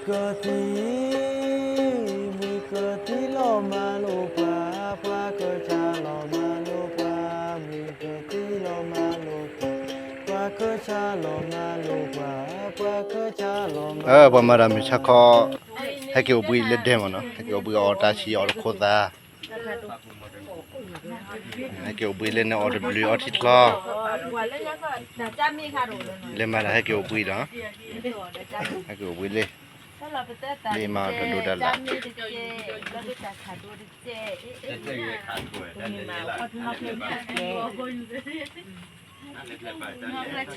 ကသံၣ်, မုၢ်ကသံၣ်လီၤမၢ်လိာ်ပှၤ, ပှၤကစၢ်လီၤမၢ်လိာ်ပှၤ, မုၢ်ကသံၣ်လီၤမၢ်လိာ်ပှၤ, ပှၤကစၢ်လီၤမၢ်လိာ်ပှၤ, ပှၤမၤတၢ်မုၢ်ဆါခီ, ဟဲက့ၤအိၣ်ဘှံးလၢဒဲမ့ၢ်နီၤ, ဟဲက့ၤအိၣ်ဘှံးအီၣ်တၢ်ဆံးအီၣ်တခိၣ်သး ဟဲက့ၤအိၣ်ဘှံးလၢန့ၣ်အီၣ်တဘျုးအီထံချီ, လၢမၤတၢ်ဟဲက့ၤအိၣ်ဘှံးဒီး, ဟဲက့ၤအိၣ်ဘှံးလၢ, လၢမၤတၢ်ဒိၣ်တၢ်လၢ်,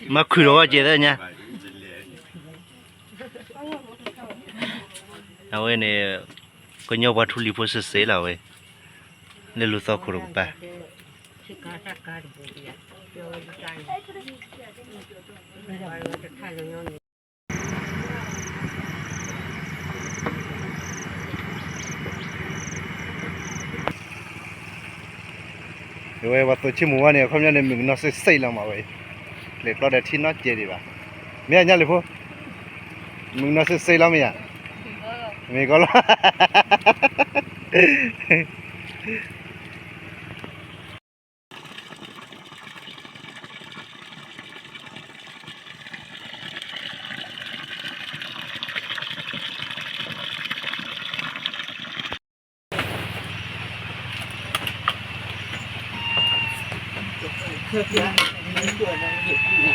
မၤခုၣ်ဒီးဝဲကဲသ့ၣ်ညါ အဝဲန့ၣ်, ကညီပှၤထူလံၤဖိစ့ၢ်စ့ၢ်လီၤဝဲ, လၢလူၤသီခိၣ်တကပၤ, အဝဲပှၤသိးဆ့မိၢ်ဝါန့ၣ် အခီပညီန့ၣ် မုၢ်ကနီၤစ့ၢ်စ့ၢ်လီၤမးဝဲ, လဲၤကျီဒီးထံနီၢ်ကဲဒံးဘၣ်, မ့ၢ်ညါလံၤဖိ, မုၢ်ကနီၤစ့ၢ်စ့ၢ်လီၤမ့ၢ်ဧါ, မ့ၢ်ကီလီၤ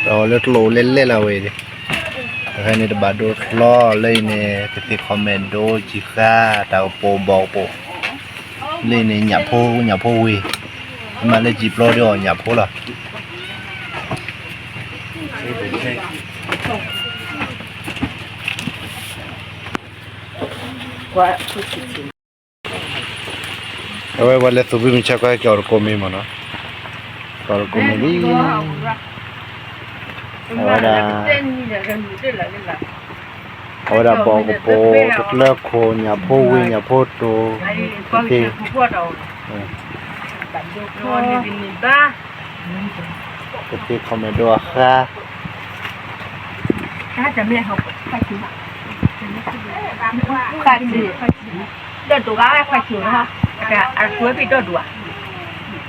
ဒီးလၢကျိၣ်လဲၣ်လဲၣ်လီၤဝဲ, တခါန့ၣ်တဘၣ်ဒိချီ လၢအံၤန့ၣ် ကသ့ၣ်ခီၣ်မဲာ်ဒိ စံၣ်ဃါ တၢ်ကပိာ်ဘီကပိာ်, လၢအံၤန့ၣ် ညၣ်ဖိ ညၣ်ဖိဝ့ၢ်, မ့ၢ်လၢစံၣ်ပျီဒီးအီၤညၣ်ဖိလီၤ. အဝဲပှၤလဲၤသူၣ်ဘုမုၢ်ဆါခီ ဟဲက့ၤအီၣ်တကိးမ့ၤမ့ၢ်နီၤ, က့ၤအီၣ်တကိးမ့ၤလံ, အဝဲဒၣ်, အဝဲဒၣ်ဘီကပိာ် တကျၢခိၣ် ညၣ်ဖိဝ့ၢ် ညၣ်ဖိတိၤ, ကသ့ၣ်, ကသ့ၣ်ခီၣ်မဲာ်ဒိအဃါ ဖးဆံး, ဒီဒိၣ်ဂၤဝဲဖးဆံး, အကွဲးဖံးဒီဒိၣ်ဧါ,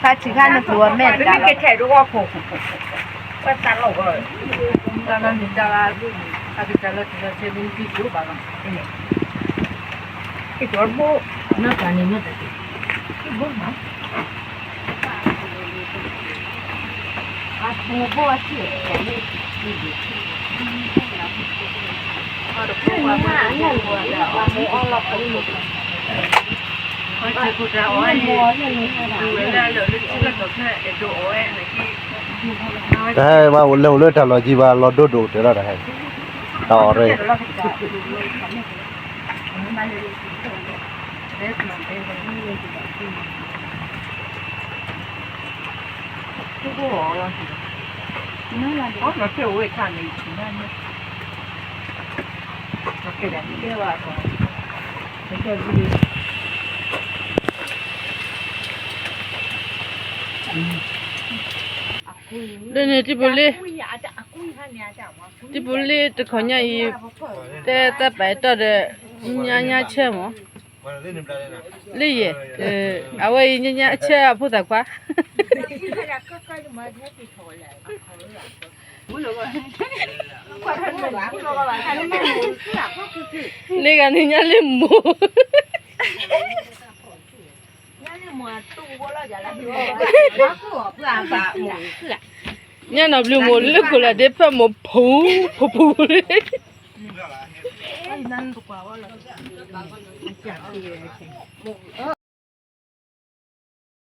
ဖးဆံးခါနပူၤအမဲာ်တကးလီၤ, ဝဲတၢ်လီၢ်ဝဲ, တၢ်လီၢ်န့ၣ်တၢ်လၢ, အကစၢ်လီၤတံၢ်လီၤဆဲးမ့ၢ်တံၢ်ဘၣ်လီၤ, က့ၤကီးဘိ, နီၢ်တၢ်န့ၣ်နီၢ်တၢ်, က့ၤဘိမး တဟဲဘၣ်အိၣ်လၢအိၣ်လၢတၢ်လီၢ်ကံဘၣ် လီၤဒိၣ်ဒိၣ်တဲလီၤတဟဲ, တၢ်အီၣ်ရ့ၣ် ဒ်န့ၣ် တံၢ်ပူၤလ့, တံၢ်ပူၤလ့တခီညါအံၤ, တဲတၢ်ပာ်တီၢ်ဒီး ညါညါဆဲမး, လၢယဲၢ်, အဝဲအံၤညါညါဆဲအဖိသၣ်ခွါ လၢဂၤန့ၣ်ညါလၢမိၢ်, ညါနီၢ်ဘျုးမိၢ်လၢခိၣ်လၢဒ့ဖၢၣ်မိၢ်ဖူ, ဖူဖူလၢ